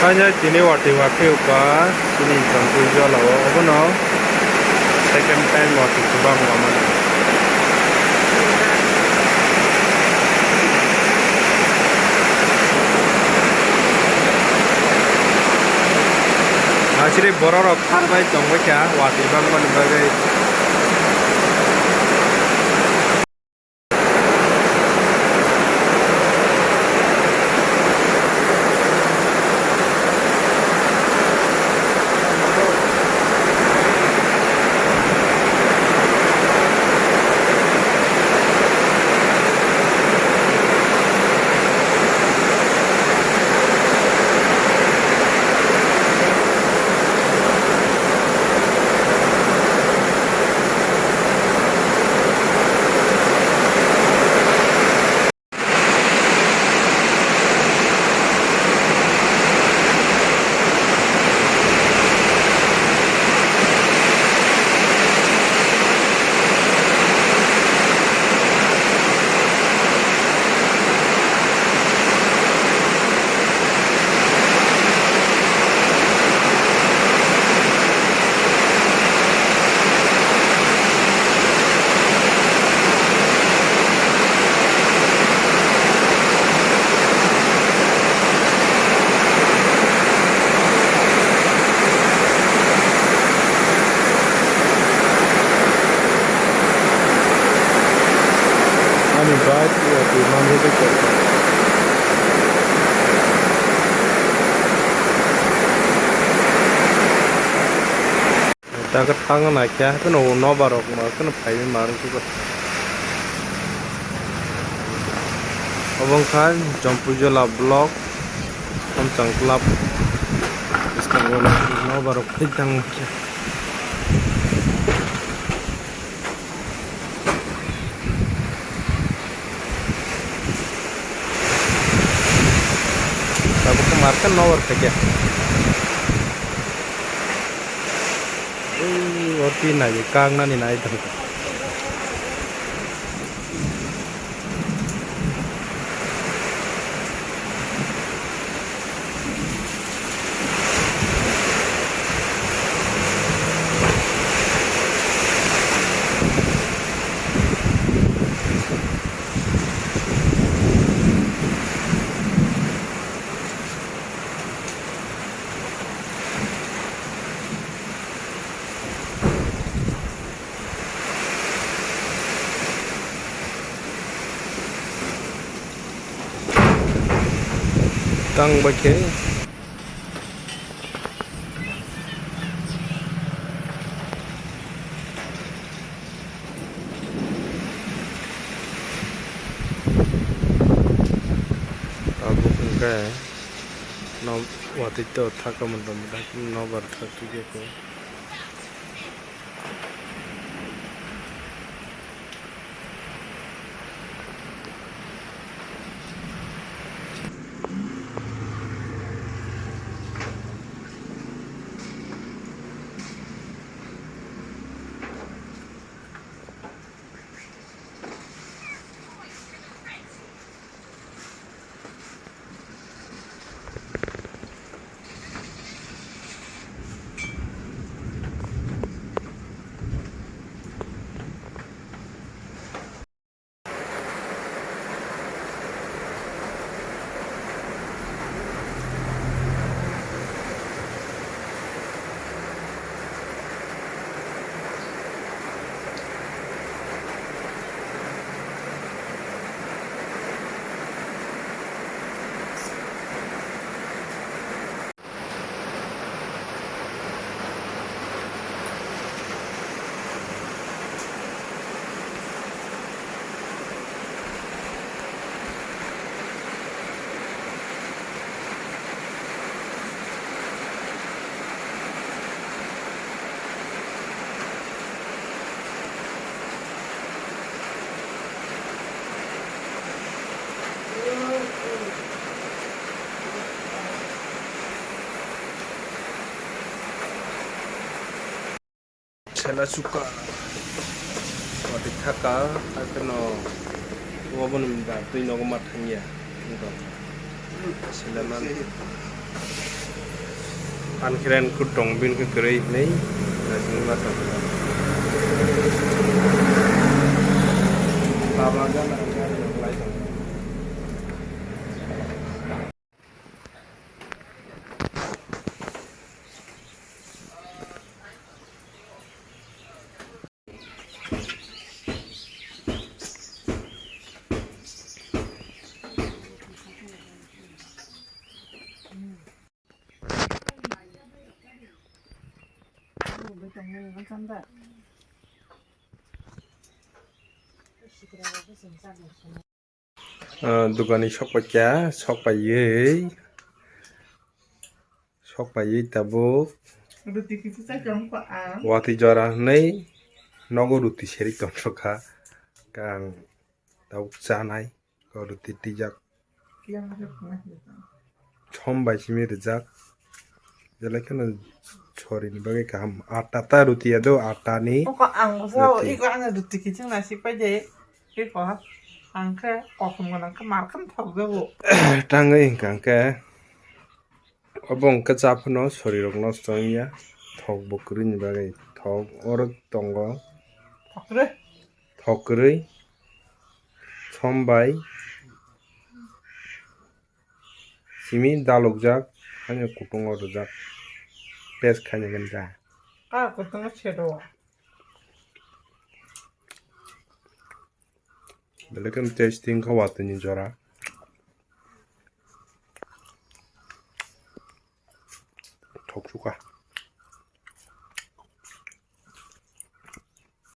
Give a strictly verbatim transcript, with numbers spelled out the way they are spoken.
Kanya tini watwi watwi uka tini Jampui jala o obono second time watwi kwbang wamani. Asiri borok rok kharbai tongwi kha watwi bangmani bagwi. Ani bike o twi manjak twi tongo. Daga tang naikhe haikhe no nobar rok ma kheno phaiwi ma rwngkhe. Obo wngkha Jampui Jola block, Omchang club bwskango nobar rok phai tang khe. Tabuk khe market nobar khaikhe. Ui, o twi nai, kang nani nai tong. Tang bai khe. Tabuk hwnkhe no watwi to thaka mwnta mwnta nobar thak twi khe. Sela suka. Wati thaka, haikhe no obo ni da twi nogo ma thangya. Wngkha. Sela man. An khe kutong bin khe kwrwi hinwi naisingwi ma tong. Baba gana gari rok lai tong. Ah, dukani sok paikha, sok paiwi, sok paiwi tabuk. Ruti kisa chai tong kha ang. Watwi jora hwnwi nogo ruti seri tongthok kha. Khe ang tabuk chanai, o ruti twijak. Kiyang rwkna hinwi tong. Som bai simi rijak. Belai kheno sorini bagwi kaham. Atta ta ruti ya do, atta ni. Oko ang bo sao, ruti. Iko ang ruti kiching nasi pai de. Iko ang khe kosom gwnang khe mar kham thok jago. Tangwi hwnkha hwnkhe. Obo hwnkhe cha phano sorirok nosto wngya. Thok bo kwrwini bagwi. Thok oro tongo. Thok kwrwi. Thok kwrwi. Som bai. Simi dalokjak, haino kutungo rwjak. Paste khaina gwnja. Ah, kutungo sedo. Belai kheno tasty wngkha watwini jora.